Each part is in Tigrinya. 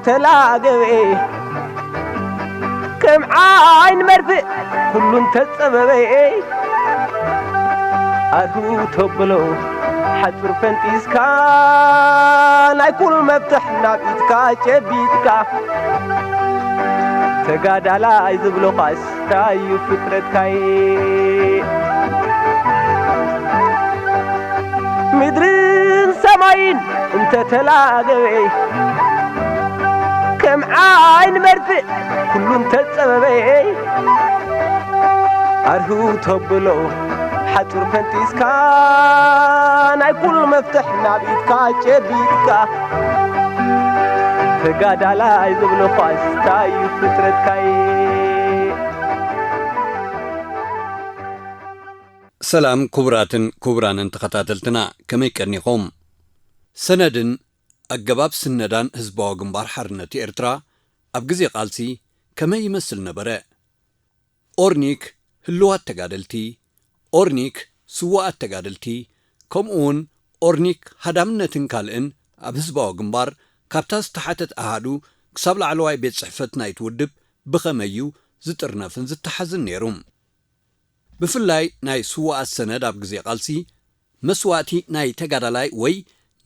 ተላገበ ከም ዓይን መርፍእ ኩሉ እንተጸበበ ኣርሁ ተብሎ ሓጹር ፈንጢስካ ናይ ኩሉ መፍትሕ ናብ ኢድካ ጨቢጥካ ተጋዳላይ ዝብሎ ኳስ ታዩ ፍጥረትካይ ምድርን ሰማይን እንተተላገበ ከም ዓይን መርፍእ ኩሉ እንተጸበበ ኣርሁ ተብሎ ሓጹር ፈንጢስካ ናይ ኩሉ መፍትሕ ናብ ኢድካ ጨቢጥካ ተጋዳላይ ዝብሎ ኳስ ታዩ ፍጥረትካይ ሰላም ክቡራትን ክቡራንን ተኸታተልትና፣ ከመይ ቀኒኹም? ሰነድን ኣገባብ ስነዳን ህዝባዊ ግንባር ሓርነት ኤርትራ ኣብ ግዜ ቃልሲ ከመይ ይመስል ነበረ? ኦርኒክ ህልዋት ተጋደልቲ፣ ኦርኒክ ስዉኣት ተጋደልቲ፣ ከምኡውን ኦርኒክ ሃዳምነትን ካልእን ኣብ ህዝባዊ ግንባር ካብታ ዝተሓተት ኣሃዱ ክሳብ ላዕለዋይ ቤት ጽሕፈት ናይቲ ውድብ ብኸመይ እዩ ዝጥርነፍን ዝተሓዝን ነይሩ? ብፍላይ ናይ ስዉኣት ሰነድ ኣብ ግዜ ቃልሲ መስዋእቲ ናይ ተጋዳላይ ወይ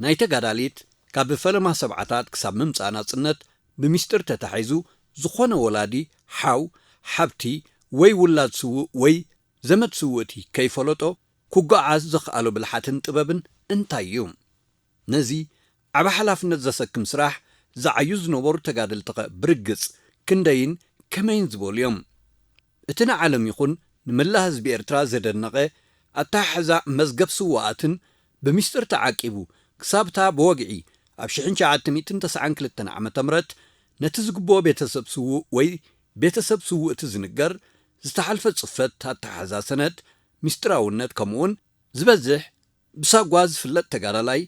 ናይ ተጋዳሊት ካብ ፈለማ ሰብዓታት ክሳብ ምምጻእ ናጽነት ብሚስጥር ተታሒዙ ዝኾነ ወላዲ፣ ሓው፣ ሓብቲ ወይ ውላድ ስዉእ ወይ ዘመድ ስውእቲ ከይፈለጦ ክጓዓዝ ዘኽኣሎ ብልሓትን ጥበብን እንታይ እዩ? ነዚ ዓቢ ሓላፍነት ዘሰክም ስራሕ ዝዓዩ ዝነበሩ ተጋደልትኸ ብርግጽ ክንደይን ከመይን ዝበሉ እዮም? እቲ ንዓለም ይኹን ንመላእ ህዝቢ ኤርትራ ዘደነቐ ኣተሓሕዛ መዝገብ ስዉኣትን ብሚስጥር ተዓቂቡ ክሳብታ ብወግዒ ኣብ ሽሕን ትሽዓተ ሚእትን ተስዓን ክልተን ዓመተ ምህረት ነቲ ዝግብኦ ቤተሰብ ስዉእ ወይ ቤተሰብ ስውእቲ ዝንገር ዝተሓልፈ ጽፈት ኣተሓሕዛ ሰነድ ሚስጥራውነት ከምኡውን ዝበዝሕ ብሳጓ ዝፍለጥ ተጋዳላይ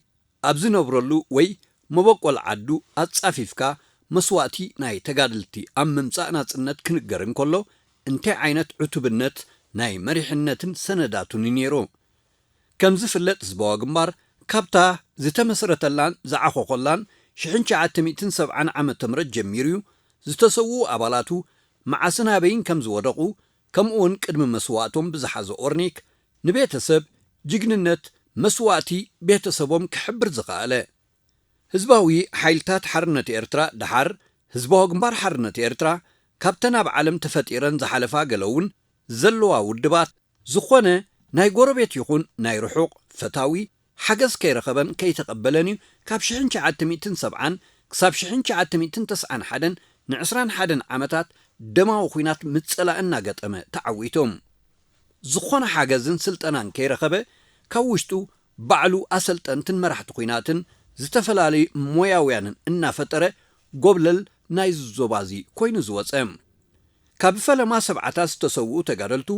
ኣብ ዝነብረሉ ወይ መበቆል ዓዱ ኣጻፊፍካ መስዋእቲ ናይ ተጋደልቲ ኣብ ምምጻእ ናጽነት ክንገር እንከሎ እንታይ ዓይነት ዕቱብነት ናይ መሪሕነትን ሰነዳቱን እዩ ነይሩ? ከም ዝፍለጥ ህዝባዊ ግንባር ካብታ ዝተመስረተላን ዝዓኾኾላን ሽሕን ትሽዓተ ሚእትን ሰብዓን ዓመተ ምህረት ጀሚሩ እዩ ዝተሰውኡ ኣባላቱ መዓስን ኣበይን ከም ዝወደቑ ከምኡውን ቅድሚ መስዋእቶም ብዝሓዘ ኦርኒክ ንቤተሰብ ጅግንነት መስዋእቲ ቤተሰቦም ክሕብር ዝኸኣለ። ህዝባዊ ሓይልታት ሓርነት ኤርትራ ደሓር ህዝባዊ ግንባር ሓርነት ኤርትራ ካብተን ኣብ ዓለም ተፈጢረን ዝሓለፋ ገለ እውን ዘለዋ ውድባት ዝኾነ ናይ ጎረቤት ይኹን ናይ ርሑቕ ፈታዊ ሓገዝ ከይረኸበን ከይተቐበለን እዩ ካብ ሽሕን ትሽዓተ ሚእትን ሰብዓን ክሳብ ሽሕን ትሽዓተ ሚእትን ተስዓን ሓደን ንዕስራን ሓደን ዓመታት ደማዊ ኹናት ምጸላ እናገጠመ ተዓዊቶም። ዝኾነ ሓገዝን ስልጠናን ከይረኸበ ካብ ውሽጡ ባዕሉ ኣሰልጠንትን መራሕቲ ኹናትን ዝተፈላለዩ ሞያውያንን እናፈጠረ ጎብለል ናይዚ ዞባዚ ኮይኑ ዝወጸ። ካብ ፈለማ ሰብዓታት ዝተሰውኡ ተጋደልቱ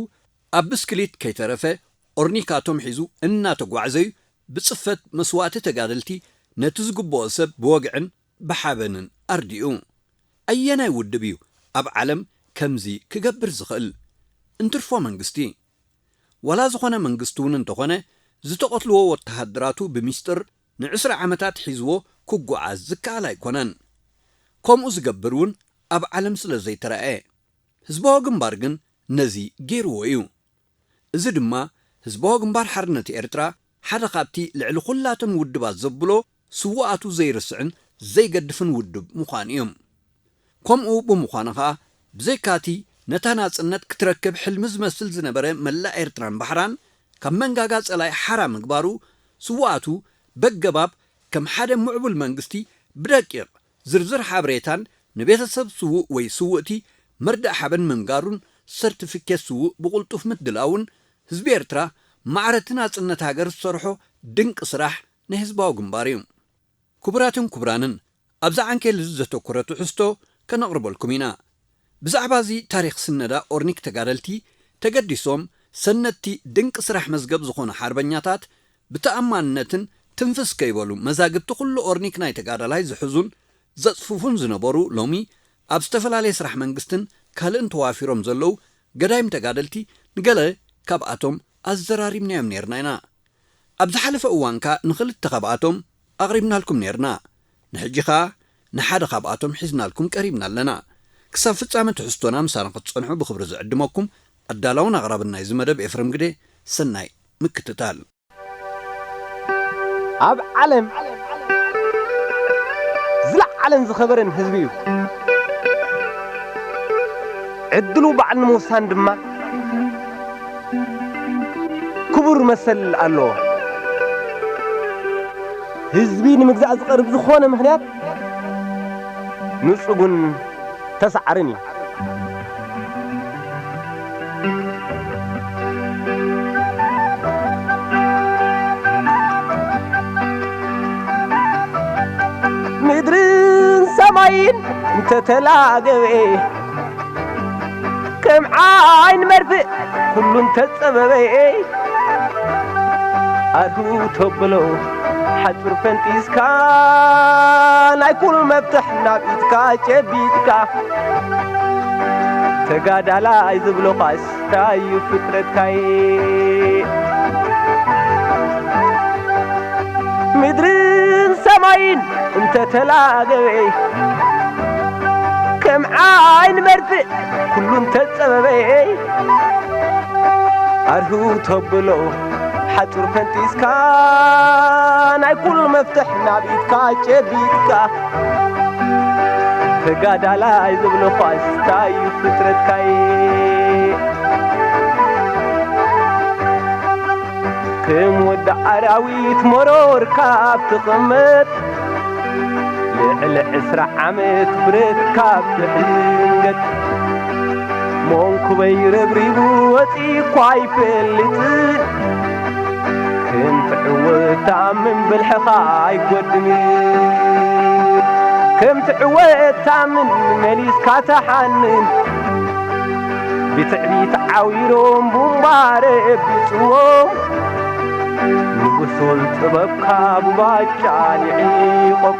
ኣብ ብስክሊት ከይተረፈ ኦርኒካቶም ሒዙ እናተጓዕዘዩ ብጽፈት መስዋእቲ ተጋደልቲ ነቲ ዝግብኦ ሰብ ብወግዕን ብሓበንን ኣርዲኡ። ኣየናይ ውድብ እዩ ኣብ ዓለም ከምዚ ክገብር ዝኽእል? እንትርፎ መንግስቲ። ዋላ ዝኾነ መንግስቲ እውን እንተኾነ ዝተቐትልዎ ወተሃደራቱ ብሚስጥር ንዕስራ ዓመታት ሒዝዎ ክጓዓዝ ዝከኣል ኣይኮነን። ከምኡ ዝገብር እውን ኣብ ዓለም ስለ ዘይተራእየ። ህዝባዊ ግንባር ግን ነዚ ገይርዎ እዩ። እዚ ድማ ህዝባዊ ግንባር ሓርነት ኤርትራ ሓደ ካብቲ ልዕሊ ኩላተን ውድባት ዘብሎ ስዉኣቱ ዘይርስዕን ዘይገድፍን ውድብ ምዃኑ እዩ። ከምኡ ብምዃኑ ኸኣ ብዘይካቲ ነታ ናጽነት ክትረክብ ሕልሚ ዝመስል ዝነበረ መላእ ኤርትራን ባሕራን ካብ መንጋጋ ጸላኢ ሓራ ምግባሩ ስዉኣቱ በገባብ ከም ሓደ ምዕቡል መንግስቲ ብደቂቕ ዝርዝር ሓበሬታን ንቤተሰብ ስዉእ ወይ ስውእቲ መርድእ ሓበን ምንጋሩን ሰርቲፊኬት ስዉእ ብቕልጡፍ ምድላውን ህዝቢ ኤርትራ ማዕረቲ ናጽነት ሃገር ዝሰርሖ ድንቂ ስራሕ ናይ ህዝባዊ ግንባር እዩ። ክቡራትን ክቡራንን፣ ኣብዛ ዓንኬል እዚ ዘተኮረ ትሕዝቶ ከነቕርበልኩም ኢና። ብዛዕባ እዚ ታሪኽ ስነዳ ኦርኒክ ተጋደልቲ ተገዲሶም ሰነድቲ ድንቂ ስራሕ መዝገብ ዝኾኑ ሓርበኛታት ብተኣማንነትን ትንፍስ ከይበሉ መዛግብቲ ኩሉ ኦርኒክ ናይ ተጋዳላይ ዝሕዙን ዘጽፍፉን ዝነበሩ ሎሚ ኣብ ዝተፈላለየ ስራሕ መንግስትን ካልእን ተዋፊሮም ዘለዉ ገዳይም ተጋደልቲ ንገለ ካብኣቶም ኣዘራሪብናዮም ነይርና ኢና። ኣብ ዝሓለፈ እዋን ከኣ ንኽልተ ካብኣቶም ኣቕሪብናልኩም ነይርና። ንሕጂ ኸኣ ንሓደ ካብኣቶም ሒዝናልኩም ቀሪብና ኣለና። ክሳብ ፍጻመ ትሕዝቶና ምሳና ክትጸንሑ ብኽብሪ ዝዕድመኩም ኣዳላውን ኣቕራብን ናይዚ መደብ ኤፍረም ግደ። ሰናይ ምክትታል። ኣብ ዓለም ዝለዓለን ዝኸበረን ህዝቢ እዩ። ዕድሉ ባዕሉ ንምውሳን ድማ ክቡር መሰል ኣለዎ። ህዝቢ ንምግዛእ ዝቐርብ ዝኾነ ምኽንያት ንጹጉን ተሳዓርን እዩ። ምድርን ሰማይን እንተተላገበ፣ ከም ዓይን መርፍእ ኩሉ እንተጸበበ፣ ኣርሁ ተብሎ ሓጹር ፈንጢስካ፣ ናይ ኩሉ መፍትሕ ናብ ኢድካ ጨቢጥካ፣ ተጋዳላይ ዝብሎ ኳስ ታዩ ፍጥረትካይ። ምድርን ሰማይን እንተተላገበ፣ ከም ዓይን መርፍእ ኩሉ እንተጸበበ፣ ኣርሁ ተብሎ ሓጹር ፈንጢስካ፣ ናይ ኩሉ መፍትሕ ናብ ኢድካ ጨቢጥካ፣ ተጋዳላይ ዝብሎ ኳስ ታዩ ፍጥረትካይ። ከም ወዲ ኣራዊት መሮር ካብ ትቕመጥ፣ ልዕሊ ዕስራ ዓመት ብረት ካብ ትሕንገጥ፣ መንኩበይ ረብሪቡ ወጺእኳ ኣይፈልጥን። ከም ትዕወት ተኣምን ብልሕኻ ኣይጎድንን። ከም ትዕወት ተኣምን መሊስካ ተሓንን። ብትዕቢት ዓዊሮም ቡምባ ረቢጽዎም፣ ንጉሶን ጥበብካ ብባጫ ንዒቖም።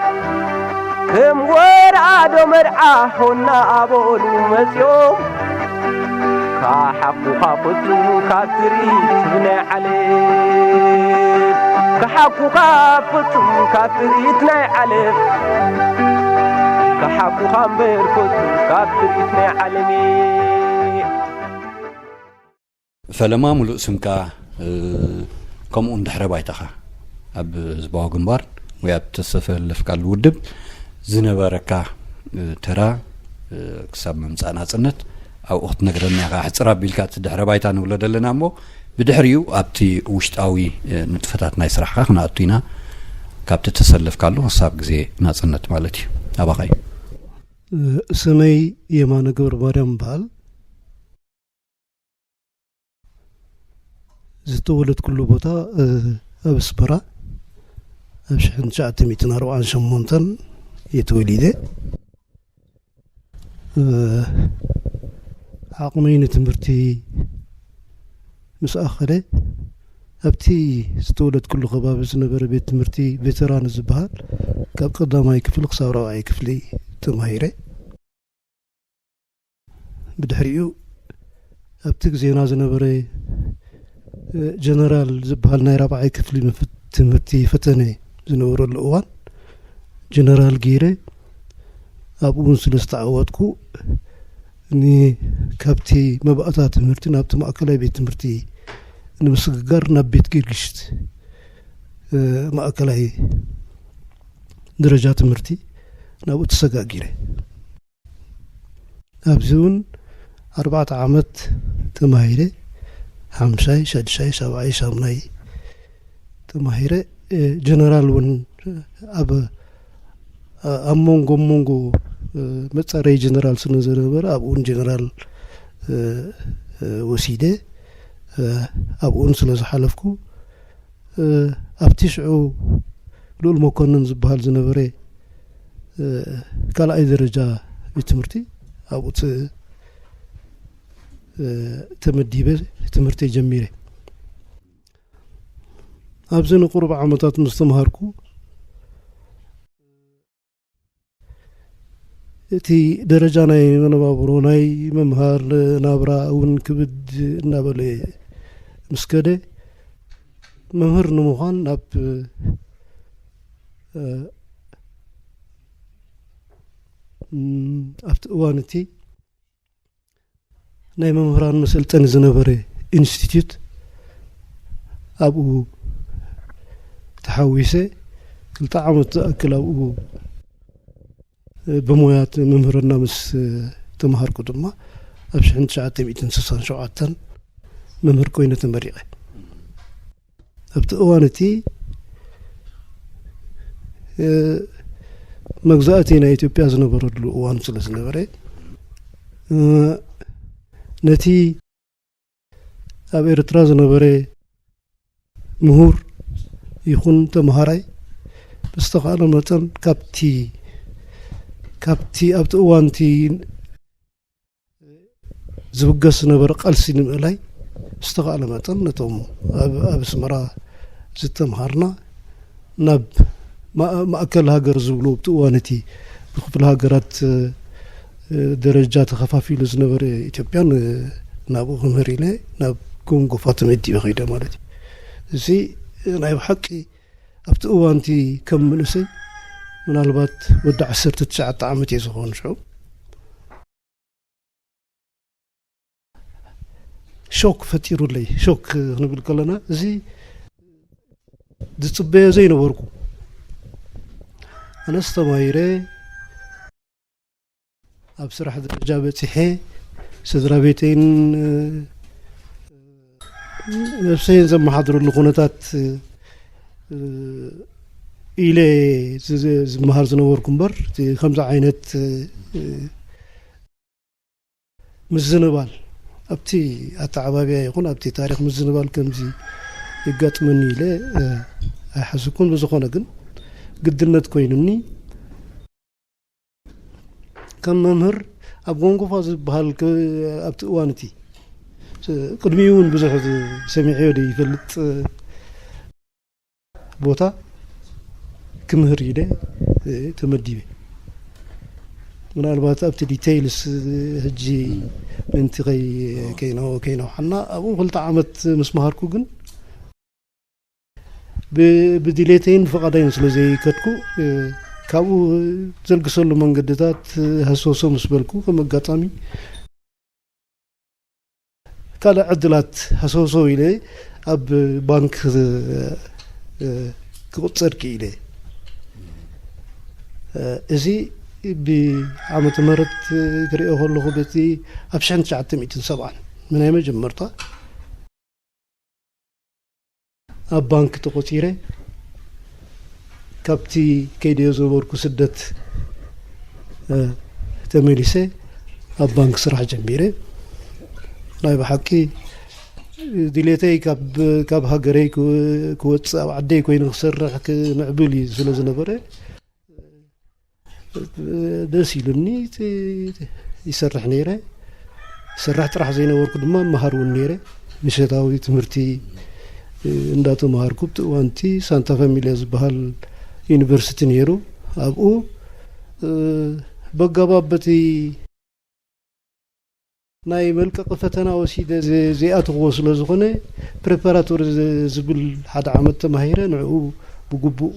ከም ወራዶ መርዓ ሆና ኣበሉ መጺኦም፣ ከሓኩኻ ፍጹም ካብ ትርኢት ናይ ዓለም፣ ከሓኩኻ ፍጹም ካብ ትርኢት ናይ ዓለም፣ ከሓኩኻ እምበር ፍጹም ካብ ትርኢት ናይ ዓለም። ፈለማ፣ ምሉእ ስምካ፣ እ፣ ከምኡውን ድሕረ ባይታኻ፣ ኣብ ህዝባዊ ግንባር ወይ ኣብ ተሰለፍካሉ ውድብ ዝነበረካ፣ እ፣ ተራ፣ እ፣ ክሳብ ምምጻእ ናጽነት ኣብኡ ክትነግረና ኢኻ። ሕጽር ኣቢልካ እቲ ድሕረ ባይታ ንብሎ ዘለና እሞ፣ ብድሕሪኡ ኣብቲ ውሽጣዊ፣ እ፣ ንጥፈታት ናይ ስራሕኻ ክንኣቱ ኢና። ካብቲ ተሰለፍካሉ ክሳብ ግዜ ናጽነት ማለት እዩ። ኣባኻ እዩ። እ፣ ስመይ የማነ ገብረ ማርያም እበሃል። ዝተወለድኩሉ ቦታ፣ እ፣ ኣብ ኣስመራ ኣብ ሽሕን ትሽዓተ ሚእትን ኣርባዓን ሸሞንተን እየ ተወሊደ። እ፣ ዓቕመይ ንትምህርቲ ምስ ኣኸለ፣ ኣብቲ ዝተወለድኩሉ ከባቢ ዝነበረ ቤት ትምህርቲ ቬተራን ዝበሃል፣ ካብ ቀዳማይ ክፍሊ ክሳብ ራብዓይ ክፍሊ ተማሂረ። ብድሕሪኡ ኣብቲ ግዜና ዝነበረ፣ እ፣ ጀነራል ዝበሃል ናይ ራብዓይ ክፍሊ መፍ-፣ ትምህርቲ ፈተነ ዝነበረሉ እዋን፣ ጀነራል ገይረ ኣብኡ እውን ስለ ዝተዓወትኩ፣ ን-፣ ካብቲ መባእታ ትምህርቲ ናብቲ ማእከላይ ቤት ትምህርቲ ንምስግጋር ናብ ቤት ጊዮርጊስ፣ እ፣ ማእከላይ ደረጃ ትምህርቲ ናብኡ ተሰጋጊረ። ኣብዚ እውን ኣርባዕተ ዓመት ተማሂረ፣ ሓምሻይ፣ ሻድሻይ፣ ሻብዓይ፣ ሻምናይ ተማሂረ። እ፣ ጀነራል እውን ኣብ፣ ኣብ መንጎ መንጎ፣ እ፣ መጻረዪ ጀነራል ስለ ዝነበረ ኣብኡ እውን ጀነራል፣ እ፣ እ፣ ወሲደ፣ እ፣ ኣብኡ እውን ስለ ዝሓለፍኩ፣ እ፣ ኣብቲ ሽዑ ልኡል መኮንን ዝበሃል ዝነበረ፣ እ፣ ካልኣይ ደረጃ ቤት ትምህርቲ ኣብኡ ት-፣ እ፣ ተመዲበ ትምህርተይ ጀሚረ። ኣብዚ ንቁሩብ ዓመታት ምስ ተምሃርኩ፣ እቲ ደረጃ ናይ መነባብሮ፣ ናይ ምምሃር ናብራ እውን ክብድ እናበለ ምስ ከደ፣ መምህር ንምዃን ናብ፣ እ፣ ኣብቲ እዋን እቲ ናይ መምህራን መሰልጠኒ ዝነበረ ኢንስቲትዩት ኣብኡ ተሓዊሰ ክልተ ዓመት ዝኣክል ኣብኡ ብሞያ ምምህርና ምስ ተምሃርኩ ድማ ኣብ ሽሕን ትሽዓተ ሚእትን ስሳን ሸውዓተን መምህር ኮይነ ተመሪቐ። ኣብቲ እዋን እቲ መግዛእቲ ናይ ኢትዮጵያ ዝነበረሉ እዋን ስለ ዝነበረ ነቲ ኣብ ኤርትራ ዝነበረ ምሁር ይኹን ተምሃራይ ብዝተኻእለ መጠን ካብቲ ካብቲ ኣብቲ እዋንቲ ዝብገስ ዝነበረ ቃልሲ ንምእላይ ብዝተኻእለ መጠን ነቶም ኣብ ኣስመራ ዝተምሃርና ናብ ማእከል ሃገር ዝብሉ ኣብቲ እዋን እቲ ብክፍለ ሃገራት ደረጃ ተኸፋፊሉ ዝነበረ ኢትዮጵያን ናብኡ ክምህር ኢለ ናብ ጎንጎፋ ተመዲበ ከይደ ማለት እዩ። እዚ ናይ ብሓቂ ኣብቲ እዋንቲ ከም መንእሰይ ምናልባት ወዲ ዓሰርተ ትሽዓተ ዓመት እየ ዝኸውን ሽዑ ሾክ ፈጢሩለይ። ሾክ ክንብል ከለና እዚ ዝፅበዮ ዘይነበርኩ ኣነስ ተማሂረ ኣብ ስራሕ ደረጃ በፂሐ ስድራ ቤተይን ነብሰይን ዘመሓድረሉ ኩነታት ኢለ ዝመሃር ዝነበርኩ እምበር ከምዚ ዓይነት ምዝንባል ኣብቲ ኣተዓባብያ ይኹን ኣብቲ ታሪኽ ምዝንባል ከምዚ ይጋጥመኒ ኢለ ኣይሓስብኩን። ብዝኾነ ግን ግድነት ኮይኑኒ ከም መምህር ኣብ ጎንጎፋ ዝበሃል ኣብቲ እዋን እቲ ቅድሚኡ እውን ብዙሕ ሰሚዐዮ ይፈልጥ ቦታ ክምህር ኢለ ተመዲበ። ምናልባት ኣብቲ ዲቴይልስ ሕጂ ምእንቲ ከይነውሓና ኣብኡ ክልተ ዓመት ምስ መሃርኩ ግን ብድሌተይን ፍቓደይን ስለ ዘይከድኩ ካብኡ ዘልግሰሉ መንገድታት ሃሰውሰው ምስ በልኩ ከም ኣጋጣሚ ካልእ ዕድላት ሃሰውሰው ኢለ ኣብ ባንክ ክቕጸር ክኢለ። እዚ ብዓመተ ምህረት ክሪኦ ከለኹ በቲ ኣብ ሽሕን ትሽዓተ ሚእትን ሰብዓን ናይ መጀመርታ ኣብ ባንክ ተቖጺረ ካብቲ ከይደዮ ዝነበርኩ ስደት ተመሊሰ ኣብ ባንክ ስራሕ ጀሚረ። ናይ ብሓቂ ድሌተይ ካብ ሃገረይ ክወፅእ ኣብ ዓደይ ኮይኑ ክሰርሕ ክምዕብል እዩ ስለ ዝነበረ ደስ ኢሉኒ ይሰርሕ ነይረ። ይሰርሕ ጥራሕ ዘይነበርኩ ድማ መሃር እውን ነይረ። ምሸታዊ ትምህርቲ እንዳተምሃርኩ ብቲ እዋንቲ ሳንታ ፋሚሊያ ዝበሃል ዩኒቨርሲቲ ነይሩ። ኣብኡ በጋባብ በቲ ናይ መልቀቂ ፈተና ወሲደ ዘይኣትኽዎ ስለ ዝኾነ ፕሬፓራቶሪ ዝብል ሓደ ዓመት ተማሂረ ንዕኡ ብግቡእ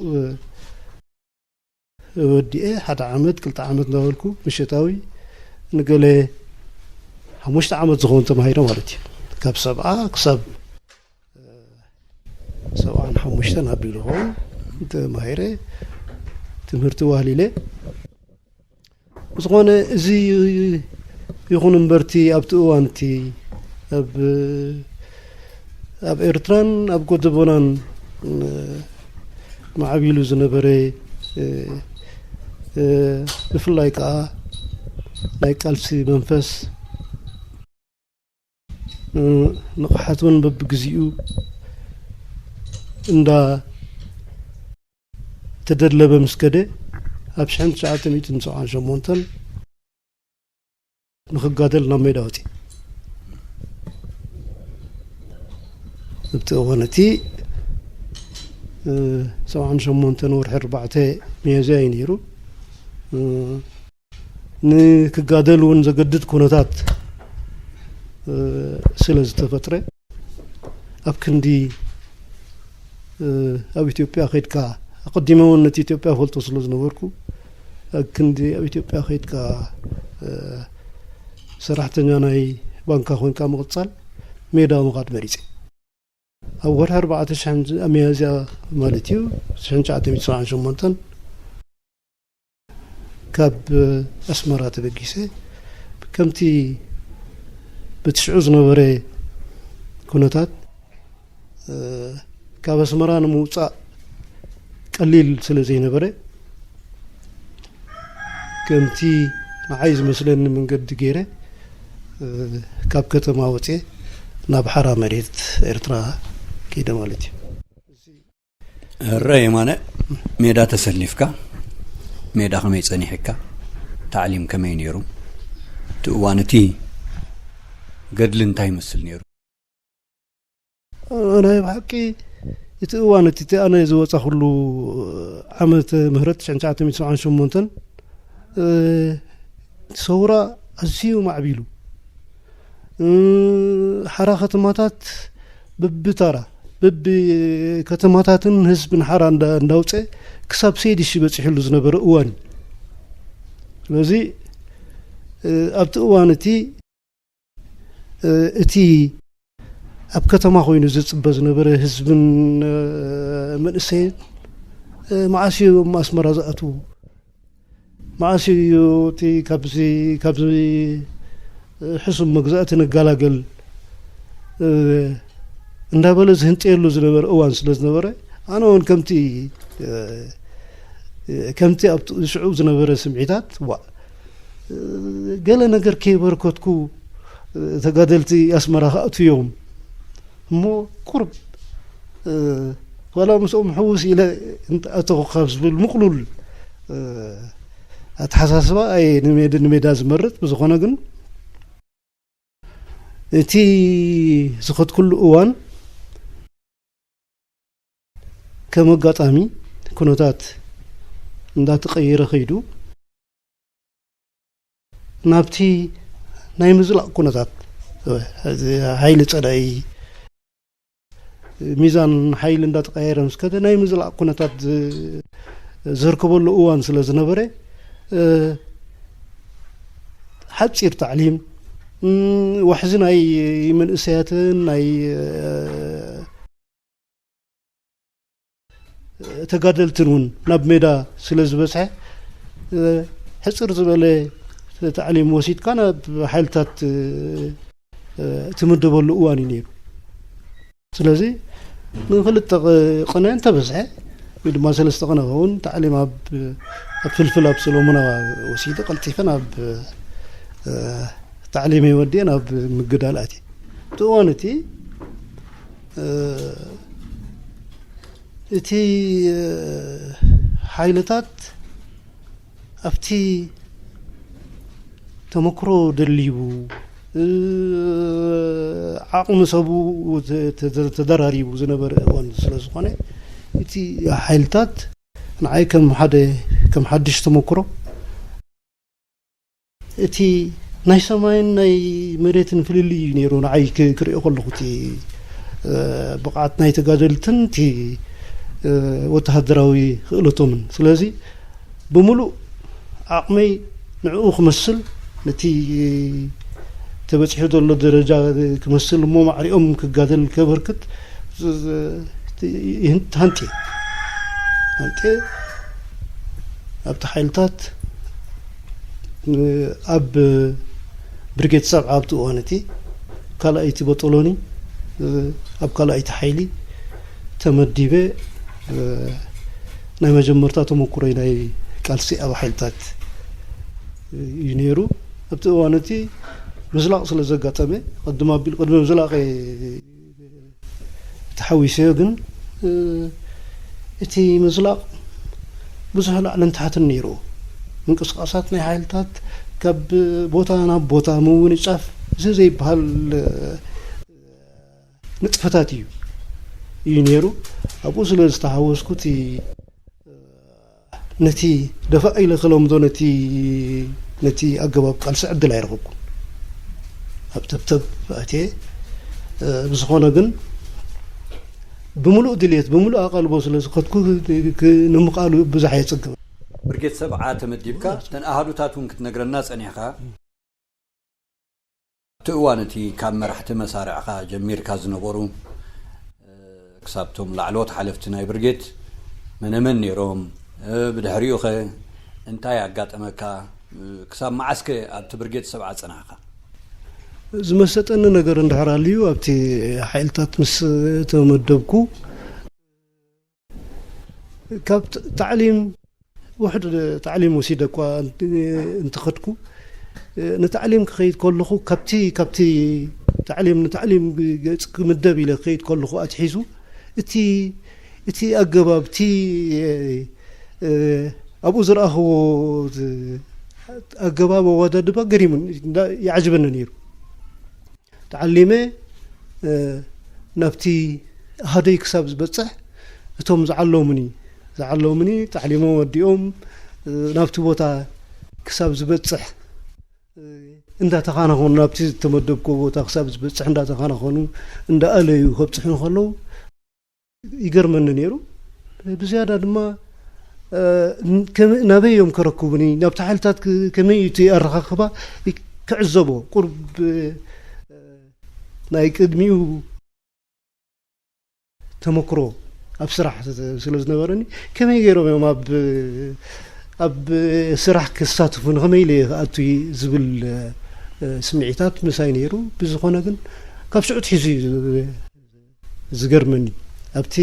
ወዲኤ ሓደ ዓመት ክልተ ዓመት እናበልኩ ምሸታዊ ንገለ ሓሙሽተ ዓመት ዝኸውን ተማሂረ ማለት እዩ። ካብ ሰብዓ ክሳብ ሰብዓን ሓሙሽተን ኣቢሉ ኸውን ተማሂረ ትምህርቲ ዋህሊለ ዝኾነ እዚ ይኹን እምበርቲ ኣብቲ እዋንቲ ኣብ ኣብ ኤርትራን ኣብ ጎደቦናን ማዕቢሉ ዝነበረ ብፍላይ ከዓ ናይ ቃልሲ መንፈስ ንቕሓት እውን በብግዚኡ እንዳ ተደለበ ምስ ከደ ኣብ ሽሕን ትሽዓተ ሚእትን ሰብዓን ሸሞንተን ንኽጋደል ናብ ሜዳ ወፂ ኣብቲ እዋን እቲ ሰብዓን ሸሞንተን ወርሒ ኣርባዕተ ሚያዝያ እዩ ነይሩ። ንክጋደል እውን ዘገድድ ኩነታት ስለ ዝተፈጥረ ኣብ ክንዲ ኣብ ኢትዮጵያ ከድካ ኣቀዲመ እውን ነቲ ኢትዮጵያ ፈልጦ ስለ ዝነበርኩ ክንዲ ኣብ ኢትዮጵያ ከይድካ ሰራሕተኛ ናይ ባንካ ኮይንካ ምቕፃል፣ ሜዳ ምኻድ መሪፀ። ኣብ ወርሒ ኣርባዕተ ሽሕን ሚያዝያ ማለት እዩ፣ ሽሕን ትሽዓተ ሚእትን ሰብዓን ሸሞንተን ካብ ኣስመራ ተበጊሰ፣ ከምቲ ብትሽዑ ዝነበረ ኩነታት ካብ ኣስመራ ንምውፃእ ቀሊል ስለ ዘይነበረ፣ ከምቲ ንዓይ ዝመስለኒ መንገዲ ገይረ ካብ ከተማ ወፅየ ናብ ሓራ መሬት ኤርትራ ከይደ ማለት እዩ። እረ የማነ፣ ሜዳ ተሰሊፍካ፣ ሜዳ ከመይ ጸኒሕካ፣ ታዕሊም ከመይ ነይሩ? እቲ እዋን እቲ ገድሊ እንታይ ይመስል ነይሩ? ናይ ብሓቂ እቲ እዋን እቲ ኣነ ዝወፃኹሉ ዓመተ ምህረት ትሽዓተ ሚእትን ሰብዓን ሸሞንተን ሰውራ ኣዝዩ ማዕቢሉ፣ ሓራ ከተማታት ብብታራ ብብከተማታትን ህዝብን ሓራ እንዳውፀ ክሳብ ሰይድሺ በፂሕሉ ዝነበረ እዋን እዩ። ስለዚ ኣብቲ እዋን እቲ እቲ ኣብ ከተማ ኮይኑ ዝፅበ ዝነበረ ህዝብን መንእሰይን መዓስ እዮም ኣስመራ ዝኣትዉ? መዓስ እዩ እቲ ካብዚ ካብዚ ሕሱም መግዛእቲ ንጋላገል እንዳበለ ዝህንጠየሉ ዝነበረ እዋን ስለ ዝነበረ፣ ኣነ እውን ከምቲ ከምቲ ኣብ ሽዑ ዝነበረ ስምዒታት፣ ዋ፣ ገለ ነገር ከየበርከትኩ ተጋደልቲ ኣስመራ ክኣትዉ እዮም እሞ ቁርብ ዋላ ምስኦም ሕውስ ኢለ ኣተኹ ካብ ዝብል ምቕሉል ኣተሓሳስባ ኣየ ንሜዳ ዝመርጥ። ብዝኾነ ግን እቲ ዝኸድኩሉ እዋን ከም ኣጋጣሚ ኩነታት እንዳተቐየረ ከይዱ ናብቲ ናይ ምዝላቕ ኩነታት፣ ሓይሊ ጸላኢ፣ ሚዛን ሓይሊ እንዳተቐያየረ ምስ ከደ ናይ ምዝላቕ ኩነታት ዝ- ዝርከበሉ እዋን ስለ ዝነበረ፣ ሓፂር ታዕሊም፣ ዋሕዚ ናይ መንእሰያትን ናይ ተጋደልትን እውን ናብ ሜዳ ስለ ዝበፅሐ፣ ሕፅር ዝበለ ታዕሊም ወሲድካ ናብ ሓይልታት ትምደበሉ እዋን እዩ ነይሩ። ስለዚ ንክልተ ቅነ እንተበዝሐ ወይ ድማ ሰለስተ ቅነ ኸውን ታዕሊም ኣብ ኣብ ፍልፍል ኣብ ሰሎሞና ወሲደ ቀልጢፈ ናብ ታዕሊመይ ወዲኤ ናብ ምግዳል ኣትየ። እቲ እዋን እቲ እቲ ሓይልታት ኣብቲ ተመክሮ ደሊቡ ዓቕሚ ሰቡ ተደራሪቡ ዝነበረ እዋን ስለ ዝኾነ እቲ ሓይልታት ንዓይ ከም ሓደ ከም ሓድሽ ተመክሮ እቲ ናይ ሰማይን ናይ መሬትን ፍልልይ እዩ ነይሩ ንዓይ ክርእዮ ከለኹ እቲ ብቕዓት ናይ ተጋደልትን እቲ ወተሃደራዊ ክእለቶምን። ስለዚ ብምሉእ ዓቕመይ ንዕኡ ክመስል፣ ነቲ ተበፂሑ ዘሎ ደረጃ ክመስል እሞ ማዕሪኦም ክጋደል ከበርክት ተሃንጥየ። ሃንጥየ ኣብቲ ሓይልታት ኣብ ብርጌድ ሰብዓ ኣብቲ እዋን እቲ ካልኣይቲ ቦጦሎኒ ኣብ ካልኣይቲ ሓይሊ ተመዲበ ናይ መጀመርታ ተመኩሮይ ናይ ቃልሲ ኣብ ሓይልታት እዩ ነይሩ። ኣብቲ እዋን እቲ ምዝላቕ ስለ ዘጋጠመ ቅድም ኣቢል ቅድሚ ምዝላቕ ተሓዊሰዮ ግን እቲ ምዝላቕ ብዙሕ ላዕልን ታሕትን ነይሩ። ምንቅስቃሳት ናይ ሓይልታት ካብ ቦታ ናብ ቦታ ምውንጫፍ እዚ ዘይበሃል ንጥፈታት እዩ እዩ ነይሩ። ኣብኡ ስለ ዝተሓወስኩ እቲ ነቲ ደፋእ ኢለ ክለምዶ ነቲ ነቲ ኣገባብ ቃልሲ ዕድል ኣይረኸብኩን። ኣብ ተብተብ ኣትየ ብዝኾነ ግን ብምሉእ ድልየት ብምሉእ ኣቓልቦ ስለ ዝኸድኩ ንምቓሉ ብዙሕ ኣየጸግምን። ብርጌድ ሰብዓ ተመዲብካ፣ እተን ኣሃዱታት እውን ክትነግረና ጸኒሕካ። ኣብቲ እዋን እቲ ካብ መራሕቲ መሳርዕኻ ጀሚርካ ዝነበሩ፣ እ፣ ክሳብቶም ላዕለዎት ሓለፍቲ ናይ ብርጌድ መነመን ነይሮም? እ፣ ብድሕሪኡኸ እንታይ ኣጋጠመካ? እ፣ ክሳብ መዓስከ ኣብቲ ብርጌድ ሰብዓ ጸናሕካ? ዝመሰጠኒ ነገር እንድሕር ኣልዩ፣ ኣብቲ ሓይልታት ምስ ተመደብኩ፣ ካብ ት-፣ ታዕሊም፣ ውሕድ ታዕሊም ወሲደ እኳ እንት-፣ እንትኸድኩ፣ ንታዕሊም ክኸይድ ከለኹ፣ ካብቲ፣ ካብቲ ታዕሊም ንታዕሊም ገጽ ክምደብ ኢለ ክኸይድ ከለኹ ኣትሒዙ፣ እቲ፣ እቲ ኣገባብ፣ እቲ፣ እ፣ ኣብኡ ዝረኣኽዎ ዝ-፣ ኣገባብ ኣወዳድባ ገሪሙኒ፣ እንዳ-፣ ይዓጅበኒ ነይሩ። ተዓሊመ፣ እ፣ ናብቲ ኣሃደይ ክሳብ ዝበጽሕ፣ እቶም ዝዓለሙኒ፣ ዝዓለሙኒ፣ ታዕሊሞም ወዲኦም፣ እ፣ ናብቲ ቦታ ክሳብ ዝበጽሕ፣ እ፣ እንዳተኻናኸኑ፣ ናብቲ ዝተመደብኩዎ ቦታ ክሳብ ዝበጽሕ እንዳተኻናኸኑ፣ እንዳኣለዩ ከብጽሑኒ ከለዉ፣ ይገርመኒ ነይሩ። ብዝያዳ ድማ፣ እ፣ ከመ-፣ ናበይ እዮም ከረክቡኒ? ናብቲ ሓይልታት ክ-፣ ከመይ እዩ እቲ ኣረኻኽባ? ይ-፣ ክዕዘቦ፣ ቁሩብ፣ እ፣ ናይ ቅድሚኡ ተመክሮ ኣብ ስራሕ ስለ ዝነበረኒ፣ ከመይ ገይሮም እዮም ኣብ፣ ኣብ ስራሕ ክሳተፉ፣ ንኸመይ ኢለ እየ ክኣቱ ዝብል፣ እ፣ ስምዒታት ምሳይ ነይሩ። ብዝኾነ ግን፣ ካብ ሽዑ ኣትሒዙ እዩ ዝገርመኒ። ኣብቲ፣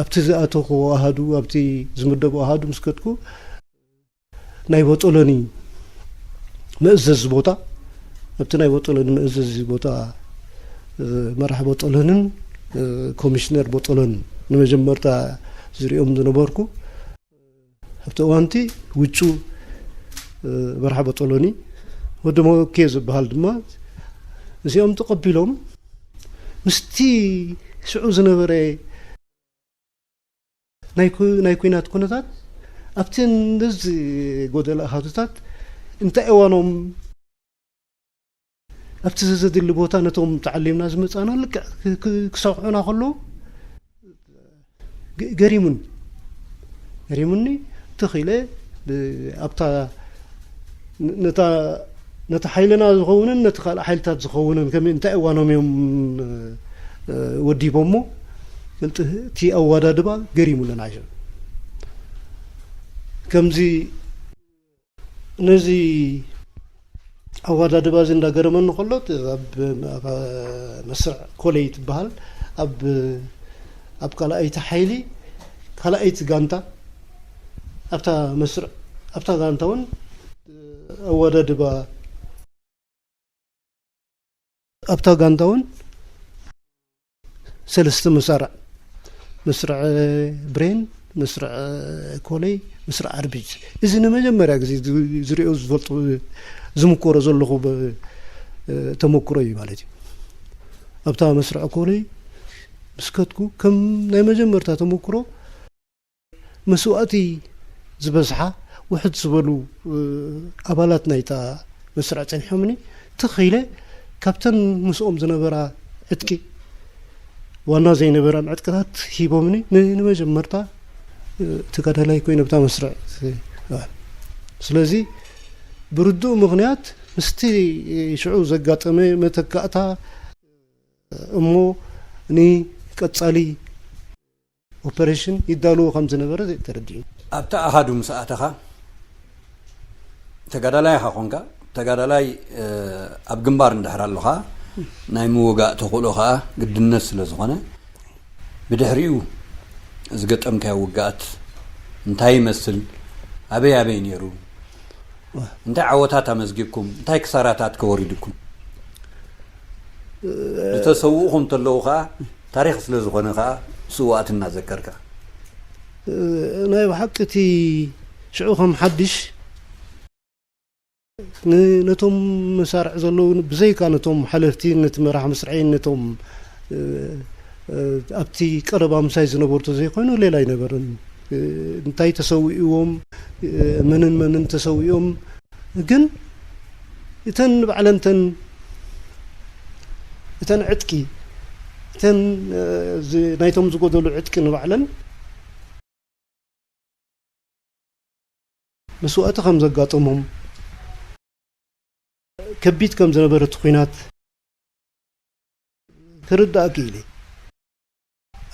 ኣብቲ ዝኣተኹዎ ኣሃዱ፣ ኣብቲ ዝምደቡ ኣሃዱ ምስ ከድኩ፣ ናይ ቦጦሎኒ መእዘዚ ቦታ፣ ኣብቲ ናይ ቦጦሎኒ መእዘዚ ቦታ፣ እ፣ መራሕ ቦጦሎንን፣ እ፣ ኮሚሽነር ቦጦሎን ንመጀመርታ ዝሪኦም ዝነበርኩ። ኣብቲ እዋንቲ ውጩ፣ እ፣ መራሕ ቦጦሎኒ፣ ወዲ ሞኬ ዝበሃል ድማ፣ እዚኦም ተቐቢሎም፣ ምስቲ ሽዑ ዝነበረ ናይ ኩ-፣ ናይ ኲናት ኩነታት፣ ኣብቲ ነዚ ጎደለ ኣሃዱታት እንታይ እዋኖም ኣብቲ ዘ-፣ ዘድሊ ቦታ ነቶም ተዓሊምና ዝመጻና ልክዕ ክ-፣ ክ-፣ ክሰምዑና ከለዉ፣ ገ-፣ ገሪሙኒ። ገሪሙኒ፣ ትኽ ኢለ፣ ብ-፣ ኣብታ፣ ን-፣ ነታ፣ ነቲ ሓይልና ዝኸውንን ነቲ ካልእ ሓይልታት ዝኸውንን ከመይ፣ እንታይ እዋኖም እዮም፣ እ፣ ወዲቦሞ፣ ቅልጥ-፣ እቲ ኣወዳድባ ገሪሙኒ ንዓይ። ከምዚ ነዚ ኣወዳድባ እዚ እንዳገረመኒ ከሎ፣ ኣብ፣ ኣብ መስርዕ ኮለይ ትበሃል፣ ኣብ፣ ኣብ ካልኣይቲ ሓይሊ፣ ካልኣይቲ ጋንታ፣ ኣብታ መስርዕ፣ ኣብታ ጋንታ እውን ኣወዳድባ፣ ኣብታ ጋንታ እውን ሰለስተ መሳርዕ፣ መስርዕ ብሬን፣ መስርዕ ኮለይ፣ መስርዕ ኣርቢጅ። እዚ ንመጀመርያ ግዜ ዝ-፣ ዝሪኦ ዝፈልጦ ዝምኮሮ ዘለኹ ብ-፣ ተመክሮ እዩ ማለት እዩ። ኣብታ መስርዕ ኮለይ ምስ ከድኩ ከም ናይ መጀመርታ ተመክሮ መስዋእቲ ዝበዝሓ ውሕድ ዝበሉ፣ እ፣ ኣባላት ናይታ መስርዕ ጸኒሖምኒ፣ ትኽ ኢለ ካብተን ምስኦም ዝነበራ ዕጥቂ፣ ዋና ዘይነበረን ዕጥቅታት ሂቦምኒ፣ ን-፣ ንመጀመርታ፣ እ፣ ተጋዳላይ ኮይነ ኣብታ መስርዕ፣ እ፣ ስለዚ ብርዱእ ምኽንያት ምስቲ ሽዑ ዘጋጠመ መተካእታ እሞ ንቀጻሊ ኦፐሬሽን ይዳለዎ ከም ዝነበረ ተረዲኡ። ኣብቲ ኣሃዱ ምስ ኣተኻ፣ ተጋዳላይ ኢኻ ኾንካ፣ ተጋዳላይ፣ እ፣ ኣብ ግንባር እንድሕር ኣለኻ፣ ናይ ምውጋእ ተኽእሎ ኸኣ ግድነት ስለ ዝኾነ፣ ብድሕሪኡ ዝገጠምካዮ ውግኣት እንታይ ይመስል? ኣበይ ኣበይ ነይሩ? እንታይ ዓወታት ኣመዝጊብኩም? እንታይ ክሳራታት ከ ወሪድኩም? ዝተሰውኡ ከም ተለዉ ኸኣ፣ ታሪኽ ስለ ዝኾነ ኸኣ፣ ስውኣት እናዘከርካ። እ፣ ናይ ብሓቂ እቲ ሽዑ ከም ሓድሽ ን-፣ ነቶም መሳርዕ ዘለዉ፣ ብዘይካ ነቶም ሓለፍቲ፣ ነቲ መራሕ መስርዐይን ነቶም፣ እ፣ እ፣ ኣብቲ ቀረባ ምሳይ ዝነበሩ ተዘይኮይኑ፣ ሌላ ኣይነበረን። እ፣ እንታይ ተሰዊእዎም፣ እ፣ መንን መንን ተሰዊኦም፣ ግን እተን ንባዕለን እተን፣ እተን ዕጥቂ፣ እተን፣ እ፣ ዝ-፣ ናይቶም ዝጎደሉ ዕጥቂ ንባዕለን መስዋእቲ ከም ዘጋጠሞም፣ ከቢድ ከም ዝነበረ እቲ ኲናት ክርዳእ ክኢለ።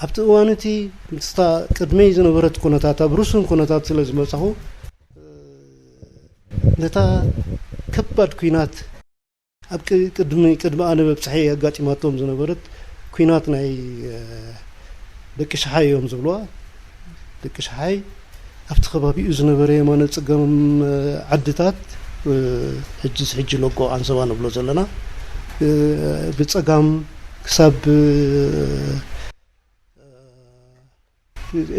ኣብቲ እዋን እቲ ምስታ ቅድመይ ዝነበረት ኩነታት ኣብ ርሱን ኩነታት ስለ ዝመጻኹ፣ ነታ ከባድ ኲናት ኣብ ቅ-፣ ቅድሚ፣ ቅድሚ ኣነ መብጽሐይ ኣጋጢማቶም ዝነበረት ኲናት ናይ፣ እ፣ ደቂ ሸሓይ እዮም ዝብልዋ። ደቂ ሸሓይ ኣብቲ ከባቢኡ ዝነበረ የማነ ጸጋም፣ እ፣ ዓድታት፣ እ፣ ሕጅስ ሕጂ ሎጎ ኣንሰባ ንብሎ ዘለና፣ እ፣ ብጸጋም ክሳብ፣ እ፣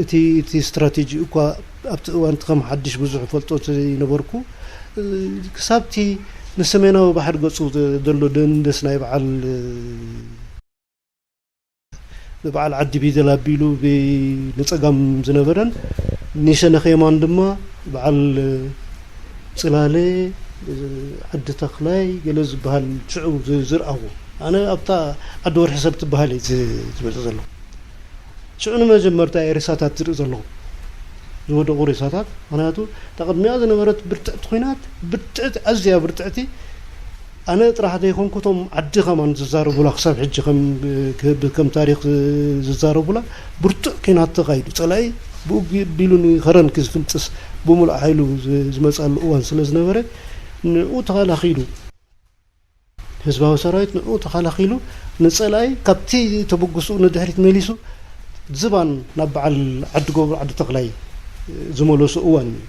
እቲ፣ እቲ ስትራቴጂ እኳ ኣብቲ እዋን እቲ ከም ሓድሽ ብዙሕ ፈልጦ ዘይነበርኩ፣ እ፣ ክሳብቲ ንሰሜናዊ ባሕሪ ገጹ ዘ-፣ ዘሎ ደንደስ ናይ በዓል፣ እ፣ ንበዓል ዓዲ ቢደል ኣቢሉ ብ-፣ ንጸጋም ዝነበረን፣ ንሸነኽ የማን ድማ በዓል፣ እ፣ ጽላለ፣ እ፣ ዓዲ ተኽላይ ገለ ዝበሃል ሽዑ ዝ-፣ ዝርኣዎ። ኣነ ኣብታ ዓዲ ወርሒ ሰብ ትበሃል እየ ዝ-፣ ዝመጽእ ዘለኹ። ሽዑ ንመጀመርታ እየ ሬሳታት ዝርኢ ዘለኹ፣ ዝወደቑ ሬሳታት። ምኽንያቱ፣ እታ ቅድሚኣ ዝነበረት ብርትዕቲ ኲናት፣ ብርትዕቲ፣ ኣዝያ ብርትዕቲ፣ ኣነ ጥራሕ ዘይኮንኩ፣ እቶም ዓዲ ከማን ዝዛረቡላ፣ ክሳብ ሕጂ ከም፣ ከም ታሪኽ ዝዛረቡላ፣ ብርቱዕ ኲናት ተኻይዱ። ጸላኢ ብኡ ቢሉ ንኸረን ክፍንጥስ፣ ብምሉእ ሓይሉ ዝ-፣ ዝመጻሉ እዋን ስለ ዝነበረ፣ ንዕኡ ተኸላኺሉ፣ ህዝባዊ ሰራዊት ንዕኡ ተኸላኺሉ፣ ንጸላኢ ካብቲ ተበግሶኡ ንድሕሪት መሊሱ፣ ዝባን ናብ በዓል ዓዲ ገብሩ ዓዲ ተኽላይ ዝመለሱ እዋን እዩ።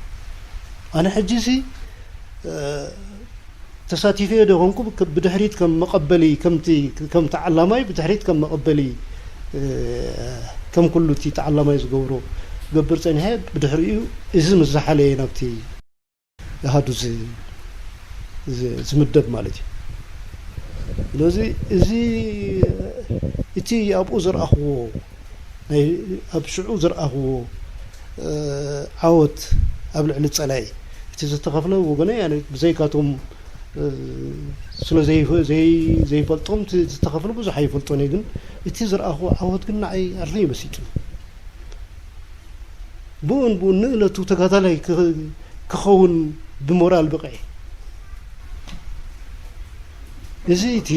ኣነ ሕጂሲ፣ እ፣ ተሳቲፈዮ ዶ ኾንኩ፣ ብ-፣ ብድሕሪት ከም መቐበሊ፣ ከምቲ፣ ከም ተዓላማይ ብድሕሪት ከም መቐበሊ፣ እ፣ ከም ኩሉ እቲ ተዓላማይ ዝገብሮ ገብር ጸኒሐ፣ ብድሕሪኡ እዚ ምስ ዝሓለየ ናብቲ ኣሃዱ ዝ-፣ ዝ-፣ ዝምደብ ማለት እዩ። ስለዚ እዚ፣ እቲ ኣብኡ ዝረኣኽዎ፣ ናይ፣ ኣብ ሽዑ ዝረኣኽዎ፣ እ፣ ዓወት ኣብ ልዕሊ ጸላኢ፣ እቲ ዝተኸፍለ ወገነይ፣ ኣነ ብዘይካቶም፣ እ፣ ስለ ዘይፈ-፣ ዘይ-፣ ዘይፈልጦም፣ እቲ ዝተኸፍለ ብዙሕ ኣይፈልጦን እየ፣ ግን እቲ ዝረኣኽዎ ዓወት ግን ንዓይ ኣዝዩ መሲጡ። ብኡን ብኡን ንእለቱ ተጋዳላይ ክኸ-፣ ክኸውን ብሞራል ብቕዒ። እዚ እቲ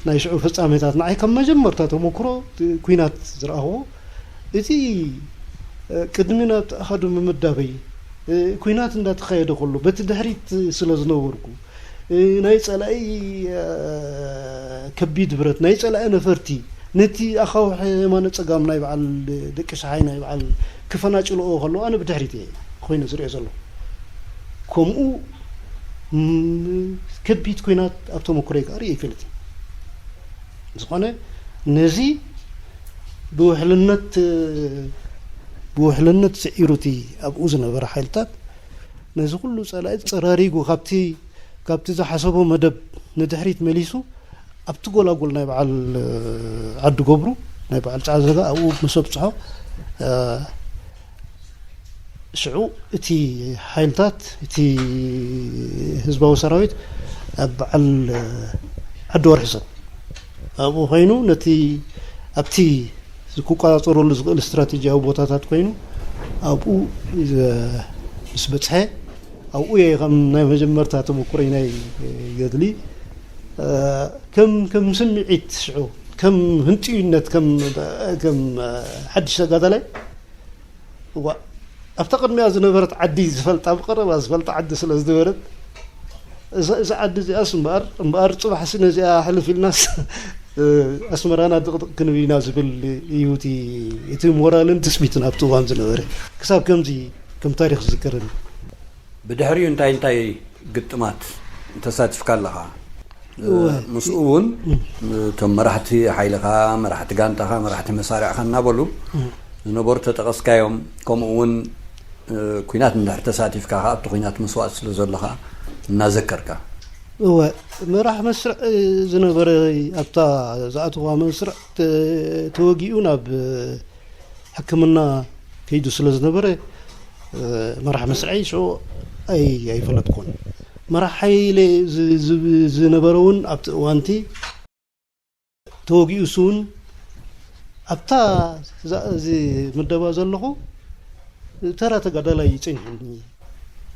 ናይ ሽዑ ፍጻሜታት ንዓይ ከም መጀመርታ ተመክሮ ኲናት ዝረኣኽዎ፣ እቲ፣ እ፣ ቅድሚ ናብቲ ኣሃዱ ምምዳበይ፣ እ፣ ኲናት እንዳተኻየደ ከሎ፣ በቲ ድሕሪት ስለ ዝነበርኩ፣ እ፣ ናይ ጸላኢ፣ እ፣ ከቢድ ብረት፣ ናይ ጸላኢ ነፈርቲ፣ ነቲ ኣኻውሕ የማነ ጸጋም ናይ በዓል ደቂ ሸሓይ ናይ በዓል ክፈናጭልኦ ከለዉ፣ ኣነ ብድሕሪት እየ ኮይነ ዝሪኦ ዘለኹ። ከምኡ፣ ም-፣ ከቢድ ኲናት ኣብ ተመኩሮይ ከኣ ርእየ ኣይፈልጥን። ዝኾነ፣ ነዚ ብውሕልነት፣ ብውሕልነት ስዒሩ እቲ ኣብኡ ዝነበረ ሓይልታት፣ ነዚ ኩሉ ጸላኢ ጸራሪጉ፣ ካብቲ፣ ካብቲ ዝሓሰቦ መደብ ንድሕሪት መሊሱ፣ ኣብቲ ጎላጉል ናይ በዓል ዓዲ ገብሩ፣ ናይ በዓል ጻዕዘጋ ኣብኡ ምስ ኣብጽሖ፣ እ፣ ሽዑ እቲ ሓይልታት፣ እቲ ህዝባዊ ሰራዊት ኣብ በዓል ዓዲ ወርሒ ሰብ ኣብኡ ኮይኑ፣ ነቲ ኣብቲ ክቆጻጸረሉ ዝኽእል ስትራቴጂያዊ ቦታታት ኮይኑ፣ ኣብኡ ዘ-፣ ምስ በጽሐ፣ ኣብኡ እየ ከም ናይ መጀመርታ ተመኩሮይ ናይ ገድሊ፣ እ፣ ከም፣ ከም ስምዒት ሽዑ፣ ከም ህንጥዩነት፣ ከም፣ ከም ሓድሽ ተጋዳላይ፣ እዋ፣ ኣብታ ቅድሚያ ዝነበረት ዓዲ ዝፈልጣ፣ ብቐረባ ዝፈልጣ ዓዲ ስለ ዝነበረት፣ እዛ፣ እዛ ዓዲ እዚኣስ እምበኣር፣ እምበኣር ጽባሕሲ ነዚኣ ሕልፍ ኢልናስ፣ እ፣ ኣስመራና ድቕድቕ ክንብል ኢና ዝብል እዩ እቲ፣ እቲ ሞራልን ትጽቢትን ኣብቲ እዋን ዝነበረ። ክሳብ ከምዚ ከም ታሪኽ ዝዝከረኒ። ብድሕሪኡ እንታይ እንታይ ግጥማት ተሳቲፍካ ኣለኻ? እወ። ምስኡ እውን እም። እቶም መራሕቲ ሓይልኻ፣ መራሕቲ ጋንታኻ፣ መራሕቲ መሳርዕኻ እናበሉ እም። ዝነበሩ ተጠቐስካዮም። ከምኡ እውን፣ እ፣ ኲናት እንድሕር ተሳቲፍካ ኸዓ ኣብቲ ኲናት መስዋእቲ ስለ ዘለኻ እናዘከርካ። እወ፣ መራሕ መስርዕ ዝነበረ ኣብታ ዝኣተዋ መስርዕ ተ-፣ ተወጊኡ ናብ ሕክምና ከይዱ ስለ ዝነበረ፣ እ፣ መራሕ መስርዐይ ሽዑ ኣይ-፣ ኣይፈለጥኩን። መራሕ ሓይለ ዝ-፣ ዝ-፣ ዝነበረ እውን ኣብቲ እዋንቲ ተወጊኡ እሱ እውን ኣብታ እዛ፣ እዚ ምደባ ዘለኹ ተራ ተጋዳላይ እዩ ጸኒሑኒ።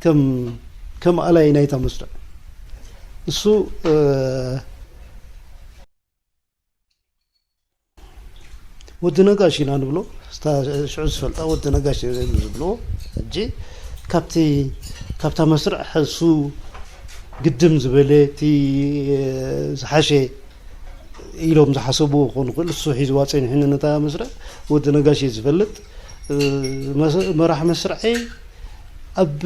ከም ከም ኣላይ ናይታ መስርዕ እሱ ወዲ ነጋሽ ኢና ንብሎ። ሽዑ ዝፈልጣ ወዲ ነጋሽ ዝብሎ። ሕጂ ካብቲ ካብታ መስርዕ ሕሱ ግድም ዝበለ እቲ ዝሓሸ ኢሎም ዝሓሰብዎ ክኾኑ ክእል። እሱ ሒዝዋ ጸኒሑ ነታ መስርዕ ወዲ ነጋሽ እዩ ዝፈልጥ። መራሒ መስርዐይ ኣብ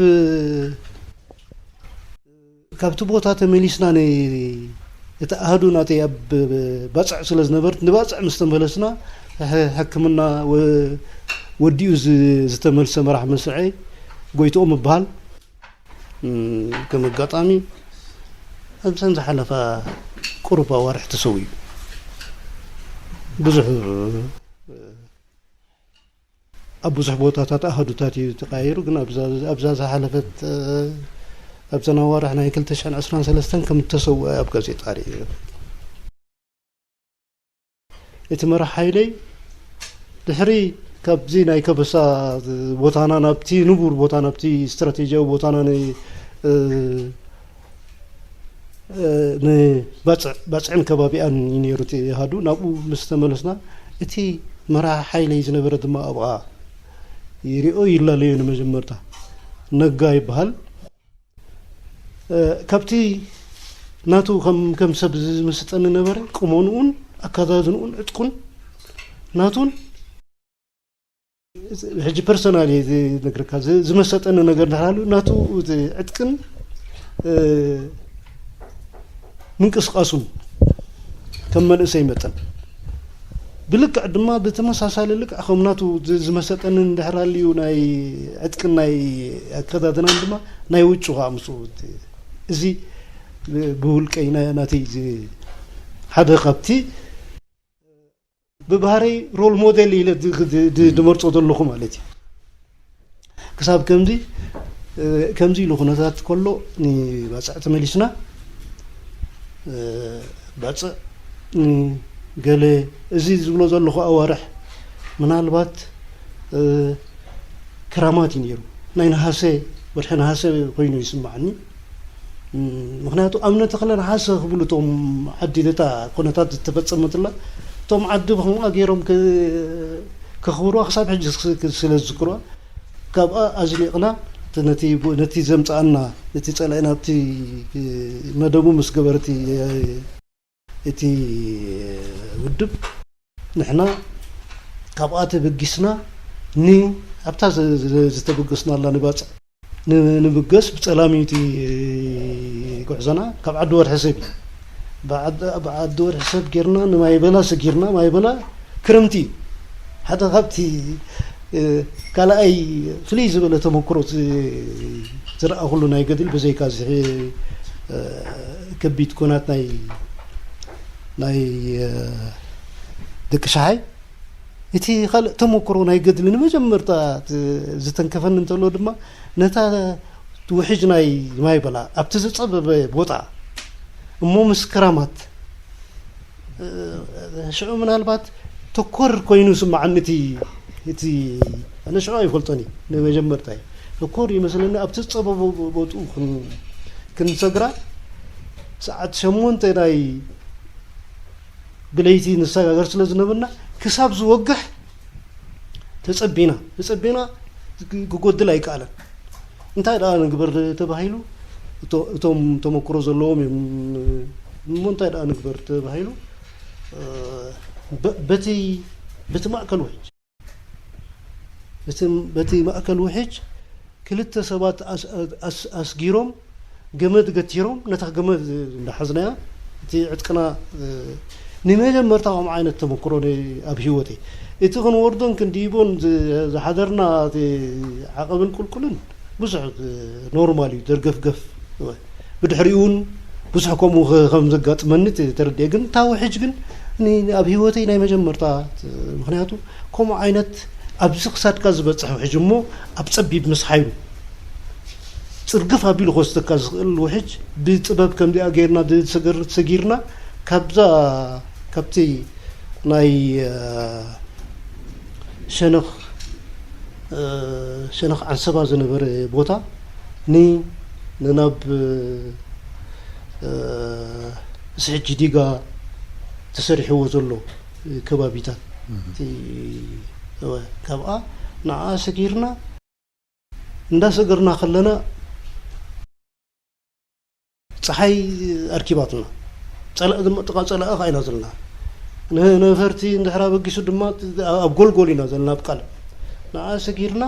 ካብቲ ቦታ ተመሊስና እቲ ኣሃዱ ናተይ ኣብ ባፅዕ ስለ ዝነበርት ንባፅዕ ምስ ተመለስና ሕክምና ወዲኡ ዝተመልሰ መራሕ መስርዐይ ጎይትኦም እበሃል። ከም ኣጋጣሚ ኣብዘን ዝሓለፋ ቁሩብ ኣዋርሕ ተሰዊኡ። ብዙሕ ኣብ ብዙሕ ቦታታት ኣሃዱታት እዩ ተቃይሩ፣ ግን ኣብዛ ዝሓለፈት ኣብዘን ኣዋርሕ ናይ ክልተ ሽሕን ዕስራን ሰለስተን ከም እተሰውአ ኣብ ጋዜጣ ርእየ። እቲ መራሕ ሓይለይ ድሕሪ ካብዚ ናይ ከበሳ ቦታና ናብቲ ንቡር ቦታ ናብቲ ስትራቴጂያዊ ቦታና ንባፅዕን ከባቢኣን እዩ ነይሩ እቲ ኣሃዱ። ናብኡ ምስ ተመለስና እቲ መራሒ ሓይለይ ዝነበረ ድማ ኣብኣ ይሪኦ ይላለዮ። ንመጀመርታ ነጋ ይበሃል። ካብቲ ናቱ ከም ሰብ ዝምስጠኒ ነበረ። ቁመንኡን ኣከዛዝንኡን ዕጥቁን ናቱን ሕጂ ፐርሶናል እየ ዝነግረካ። ዝመሰጠኒ ነገር እንድሕር ሃልዩ ናቱ ዕጥቅን ምንቅስቃሱን ከም መንእሰይ መጠን ብልክዕ ድማ ብተመሳሳሊ ልክዕ ከም ናቱ ዝመሰጠኒ እንድሕር ሃልዩ ናይ ዕጥቅን ናይ ኣከዳድናን ድማ ናይ ውጩ ከዓ ምስኡ እዚ ብውልቀይ ናተይ ሓደ ካብቲ ብባህረይ ሮል ሞዴል ኢለ ድመርፆ ዘለኹ ማለት እዩ። ክሳብ ከምዚ ከምዚ ኢሉ ኩነታት ከሎ ንባፅዕ ተመሊስና ባፅዕ ገለ እዚ ዝብሎ ዘለኹ ኣዋርሕ ምናልባት ክራማት እዩ ነይሩ። ናይ ነሃሰ ወርሒ ነሃሰ ኮይኑ ይስማዓኒ። ምክንያቱ ኣብ ነተክለ ነሓሰ ክብሉ እቶም ዓዲ ነታ ኩነታት ዝተፈፀመትላ እቶም ዓዲ ብከምኣ ገይሮም ከኽብሩዋ ክሳብ ሕጂ ስለ ዝዝክሩዋ ካብኣ ኣዝሊቕና ነቲ ዘምፀኣና ነቲ ፀላኢ ናብቲ መደቡ ምስ ገበረቲ እቲ ውድብ ንሕና ካብኣ ተበጊስና ን ኣብታ ዝተበገስናላ ንባፅዕ ንምብገስ ብፀላም እዩ እቲ ጉዕዞና። ካብ ዓዲ ወርሒ ሰብ እዩ ብዓዲ ወርሒ ሰብ ጌርና ንማይበላ ሰጊርና ማይበላ ክረምቲ እዩ። ሓደ ካብቲ ካልኣይ ፍልይ ዝበለ ተመክሮ ዝረኣኹሉ ናይ ገድሊ ብዘይካ እዚ ከቢድ ኮናት ናይ ናይ ደቂ ሸሓይ እቲ ካልእ ተመክሮ ናይ ገድሊ ንመጀመርታ ዝተንከፈኒ እንተሎ ድማ ነታ ውሕጅ ናይ ማይ በላ ኣብቲ ዝፀበበ ቦታ እሞ ምስ ክራማት ሽዑ ምናልባት ተኮር ኮይኑ ስማዓኒ እቲ እቲ ኣነ ሽዑ ኣይፈልጦን እዩ ንመጀመርታ እዩ ተኮር ይመስለኒ ኣብቲ ዝፀበበ ቦትኡ ክንሰግራ ሰዓት ሸሞንተ ናይ ብለይቲ ንሰጋገር ስለ ዝነበርና ክሳብ ዝወግሕ ተጸቢና ተጸቢና ክጎድል ኣይከኣለን። እንታይ ደኣ ንግበር ተባሂሉ እቶም ተመክሮ ዘለዎም እዮም እሞ እንታይ ደኣ ንግበር ተባሂሉ በቲ በቲ ማእከል ውሕጅ በቲ ማእከል ውሕጅ ክልተ ሰባት ኣስጊሮም ገመድ ገቲሮም ነታ ገመድ እንዳሓዝናያ እቲ ዕጥቅና ንመጀመርታ ከምኡ ዓይነት ተመክሮ ኣብ ህይወተይ እቲ ክንወርዶን ክንድይቦን ዝሓደርና ዓቐብን ቁልቁልን ብዙሕ ኖርማል እዩ ደርገፍገፍ ብድሕሪኡ እውን ብዙሕ ከምኡ ከም ዘጋጥመኒ ተረዲአ ግን እታ ውሕጅ ግን ኣብ ህይወተይ ናይ መጀመርታ ምክንያቱ ከምኡ ዓይነት ኣብዚ ክሳድካ ዝበፅሕ ውሕጅ እሞ ኣብ ፀቢብ ምስ ሓይሉ ፅርግፍ ኣቢሉ ክወስደካ ዝኽእል ውሕጅ ብጥበብ ከምዚኣ ገይርና ሰጊርና ካብዛ ካብቲ ናይ ሸነኽ ሸነኽ ዓንሰባ ዝነበረ ቦታ ኒ ንናብ እዚ ሕጂ ዲጋ ተሰሪሕዎ ዘሎ ከባቢታት እቲ እወ፣ ካብኣ ንዓ ሰጊርና እንዳሰገርና ከለና ፀሓይ ኣርኪባትና። ፀላእ ድማ ጥቓ ፀላእ ኸዓ ኢና ዘለና። ነፈርቲ እንድሕር ኣበጊሱ ድማ ኣብ ጎልጎል ኢና ዘለና። ኣብ ቃል ንዓ ሰጊርና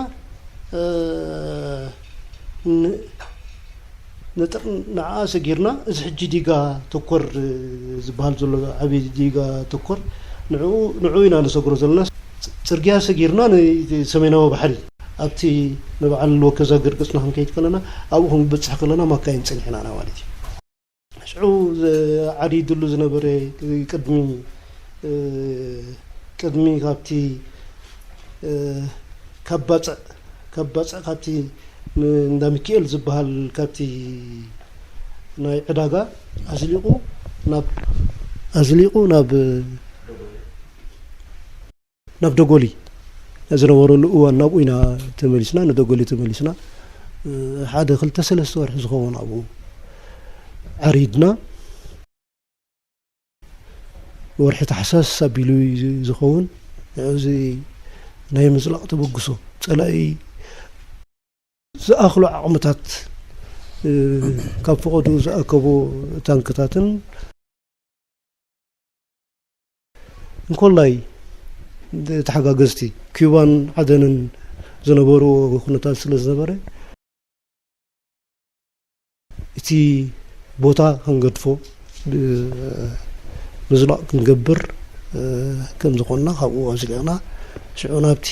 ንጥር ንዓ ሰጊርና እዚ ሕጂ ዲጋ ተኮር ዝበሃል ዘሎ ዓብዪ ዲጋ ተኮር ንዕኡ ኢና ንሰግሮ ዘለና። ፅርግያ ሰጊርና ንሰሜናዊ ባሕሪ ኣብቲ ንበዓል ወከዛ ገርገፅና ክንከይድ ከለና ኣብኡ ክንበፅሕ ከለና ማካይን ፀኒሕናና ማለት እዩ። ሽዑ ዓዲድሉ ዝነበረ ቅድሚ ቅድሚ ካብቲ ካብ ባፅዕ ካብ ባፅዕ ካብቲ እንዳ ሚካኤል ዝበሃል ካብቲ ናይ ዕዳጋ ኣዝሊቑ ናብ ኣዝሊቑ ናብ ናብ ደጎሊ ዝነበረሉ እዋን ናብኡ ኢና ተመሊስና፣ ንደጎሊ ተመሊስና። ሓደ ክልተ ሰለስተ ወርሒ ዝኸውን ኣብኡ ዓሪድና። ወርሒ ታሕሳስ ኣቢሉ እዩ ዝኸውን። እዚ ናይ ምዝላቕ ተበግሶ ጸላኢ ዝኣኽሎ ዓቕምታት ካብ ፈቐዱ ዝኣከቦ ታንክታትን እንኮላይ ተሓጋገዝቲ ኪዩባን ዓደንን ዝነበርዎ ኩነታት ስለ ዝነበረ እቲ ቦታ ክንገድፎ ምዝላቕ ክንገብር ከም ዝኾንና ካብኡ ኣዝሊቕና ሽዑ ናብቲ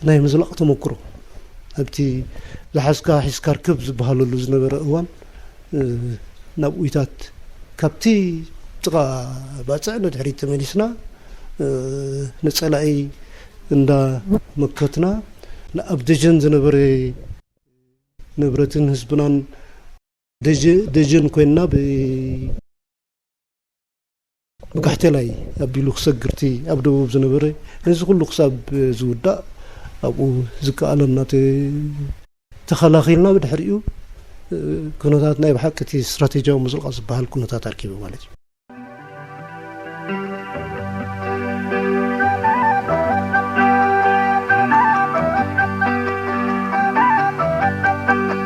ናይ ምዝላቕ ተመክሮ ኣብቲ ዝሓዝካ ሒዝካ ርክብ ዝበሃለሉ ዝነበረ እዋን ናብ ኡይታት ካብቲ ጥቓ ባፅዕ ንድሕሪት ተመሊስና ንፀላኢ እንዳ መከትና ንኣብ ደጀን ዝነበረ ንብረትን ህዝብናን ደጀ- ደጀን ኮይንና ብ- ብጋሕቴላይ ኣቢሉ ክሰግርቲ ኣብ ደቡብ ዝነበረ ነዚ ኩሉ ክሳብ ዝውዳእ ኣብኡ ዝከኣለና ተ- ተኸላኺልና ብድሕሪኡ ኩነታት ናይ ብሓቂ እቲ ስትራቴጂያዊ ምዝልቓ ዝበሃል ኩነታት ኣርኪቡ ማለት እዩ።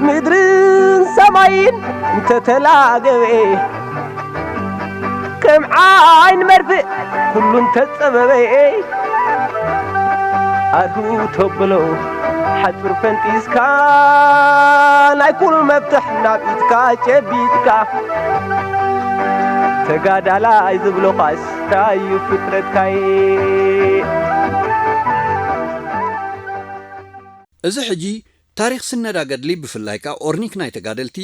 ምድርን ሰማይን እንተተላገበ ከም ዓይን መርፍእ ኩሉ እንተጸበበ ኣርሁ ተብሎ ሓጹር ፈንጢስካ ናይ ኩሉ መፍትሕ ናብ ኢድካ ጨቢጥካ ተጋዳላይ ዝብሎኻስ ታዩ ፍጥረትካይ። እዚ ሕጂ ታሪኽ ስነዳ ገድሊ ብፍላይ ከኣ ኦርኒክ ናይ ተጋደልቲ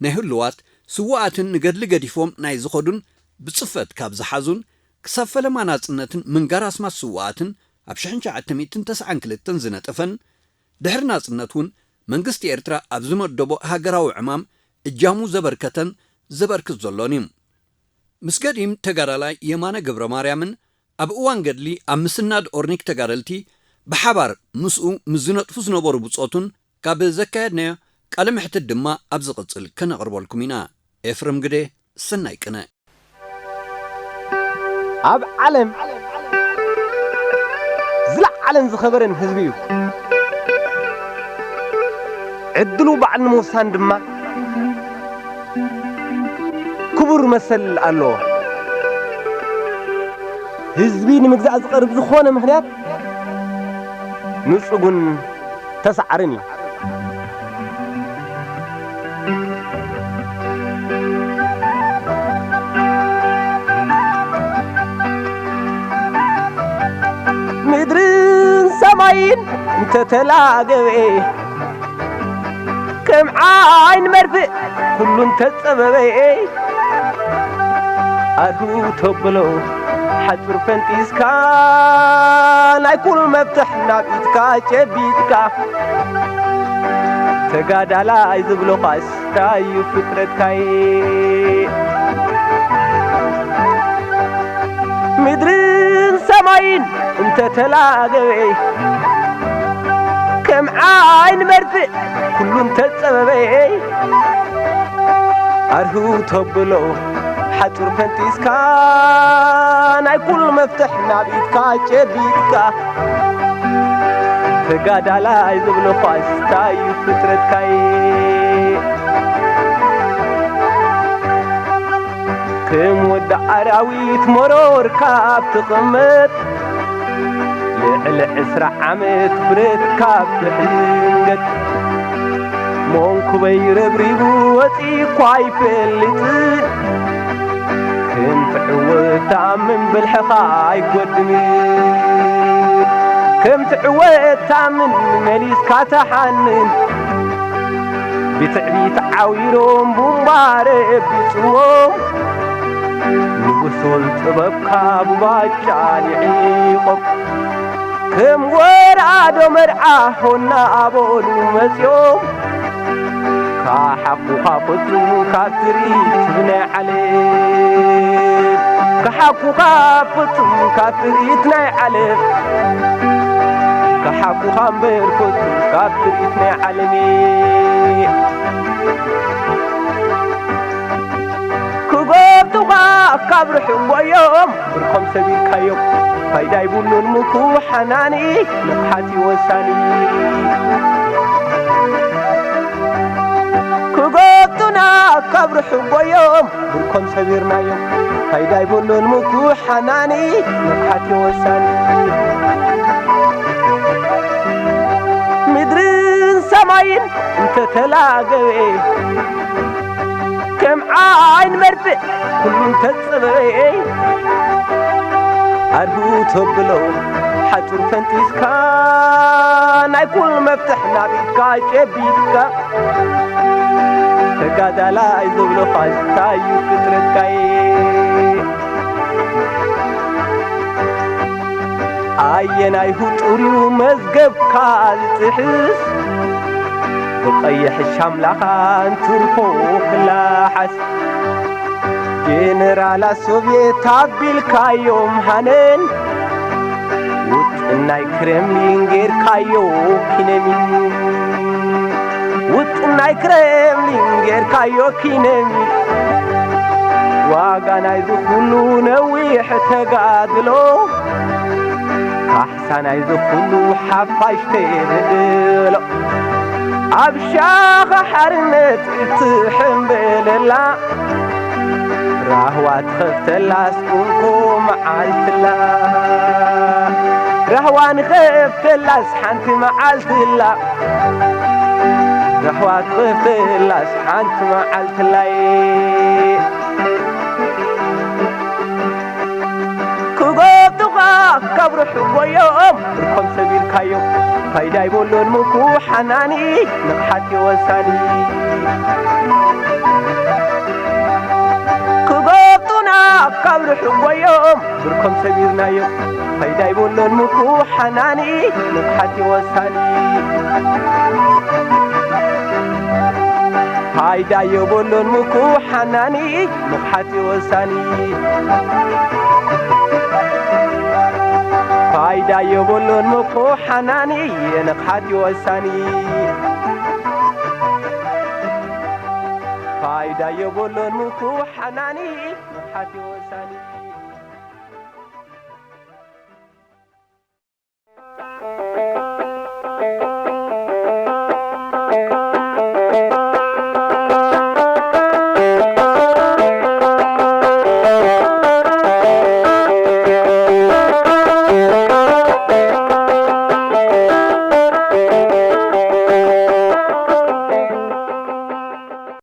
ናይ ህሉዋት ስዉኣትን ንገድሊ ገዲፎም ናይ ዝኸዱን ብጽፈት ካብ ዝሓዙን ክሳብ ፈለማ ናጽነትን ምንጋር ኣስማት ስዉኣትን ኣብ ሽሕን ትሽዓተ ሚእትን ተስዓን ክልተን ዝነጠፈን ድሕሪ ናጽነት እውን መንግስቲ ኤርትራ ኣብ ዝመደቦ ሃገራዊ ዕማም እጃሙ ዘበርከተን ዘበርክት ዘሎን እዩ። ምስ ገዲም ተጋዳላይ የማነ ገብረማርያምን ኣብ እዋን ገድሊ ኣብ ምስናድ ኦርኒክ ተጋደልቲ ብሓባር ምስኡ ምስ ዝነጥፉ ዝነበሩ ብጾቱን ካብ ዘካየድናዮ ቃለ መሕትት ድማ ኣብ ዝቕጽል ከነቕርበልኩም ኢና። ኤፍረም ግደ፣ ሰናይ ቅነ። ኣብ ዓለም ዝለዓለን ዝኸበረን ህዝቢ እዩ። ዕድሉ ባዕሉ ንምውሳን ድማ ክቡር መሰል ኣለዎ። ህዝቢ ንምግዛእ ዝቐርብ ዝኾነ ምኽንያት ንጹጉን ተሳዓርን እዩ። ምድርን ሰማይን እንተተላገበ ከም ዓይን መርፍእ ኩሉ እንተጸበበ ኣርሁ ተብሎ ሓጹር ፈንጢስካ ናይ ኩሉ መፍትሕ ናብ ኢድካ ጨቢጥካ ተጋዳላይ ዝብሎኻስ ታዩ ፍጥረትካይ። ምድርን ሰማይን እንተተላገበ እምዓ ኣይንመርፍእ ኩሉ እንተጸበበ ኣርህው ተብሎ ሓጹር ፈንጢስካ ናይ ኩሉ መፍትሕ ናብ ኢድካ ጨቢጥካ ተጋዳላይ ዝብሎ ኳስ ታዩ ፍጥረትካይ ከም ወዲ ኣራዊት መሮር ካብ ትቕመጥ ልዕሊ ዕስራ ዓመት ብረት ካብ ትሕንገጥ መንኩበይ ረብሪቡ ወፂ እኳ ኣይፈልጥን ከም ትዕወት ተኣምን ብልሕኻ ኣይጎድንን ከም ትዕወት ተኣምን መሊስካ ተሓንን ብትዕቢት ዓዊሮም ቡምባ ረቢጽዎም ንጉሶም ጥበብካ ብባጫ ንዒቖም ከም ወራዶ መርዓ ሆና ኣበሉ መጺኦም ካሓኩኻ ፍጹም ካብ ትርኢት ብናይ ዓለም ካሓኩኻ ፍጹም ካብ ትርኢት ናይ ዓለም ካሓኩኻ እምበር ፍጹም ካብ ትርኢት ናይ ዓለም ክጎብጡኻ ካብ ርሑቕ ጎዮም ብርኮም ሰቢርካዮም ፋይዳ ይብሉን ምኩ ሓናኒ ንቕሓት እዩ ወሳኒ ክጎብጡና ካብ ርሑቕ ጎዮም ብርኮም ሰቢርናዮም ፋይዳ ይብሉን ምኩ ሓናኒ ንቕሓት እዩ ወሳኒ ምድርን ሰማይን እንተተላገበ ከም ዓይን መርፍእ ኩሉ እንተጸበበ ኣድሁ ተብሎ ሓጹር ፈንጢስካ ናይ ኩሉ መፍትሕ ናብ ኢድካ ጨቢጥካ ተጋዳላይ ዝብሎ ፋሽስታ እዩ ፍጥረትካይ ኣየናይ ህጡር እዩ መዝገብካ ዝጥሕስ ብቐይሕ ሻምላኻ እንትርፎ ክላሓስ ጀነራላት ሶቭየት ኣቢልካዮም ሃነን ውጥናይ ክረምሊን ጌርካዮ ኪነሚን ውጥናይ ክረምሊን ጌርካዮ ኪነሚን ዋጋ ናይ ዝኹሉ ነዊሕ ተጋድሎ ካሕሳ ናይ ዝኹሉ ሓፋሽ ተብሎ ኣብ ሻኻ ሓርነት እትሕምበለላ ራህዋ ትኸፍተላስ እንኮ መዓልትላ ራህዋ ንኸፍተላስ ሓንቲ መዓልትላ ራህዋ ትኸፍተላስ ሓንቲ መዓልትላይ ክጎብጡኻ ካብ ርሑቕ ጎዮም ብርኮም ሰቢርካዮም ፋይዳ ይበሎን ምኩ ሓናኒ ንቕሓት ወሳኒ ክጎብጡና ካብ ርሑቕ ጎዮም ብርኮም ሰቢርናዮም ፋይዳ ይበሎን ምኩ ሓናኒ ንቕሓት ወሳኒ ፋይዳ የበሎን ምኩ ሓናኒ ንቕሓት ወሳኒ ፋይዳ የብሉን ምኩ ሓናኒ ንቕሓት ወሳኒ ፋይዳ የብሉን ምኩ ሓናኒ ንቕሓት ወሳኒ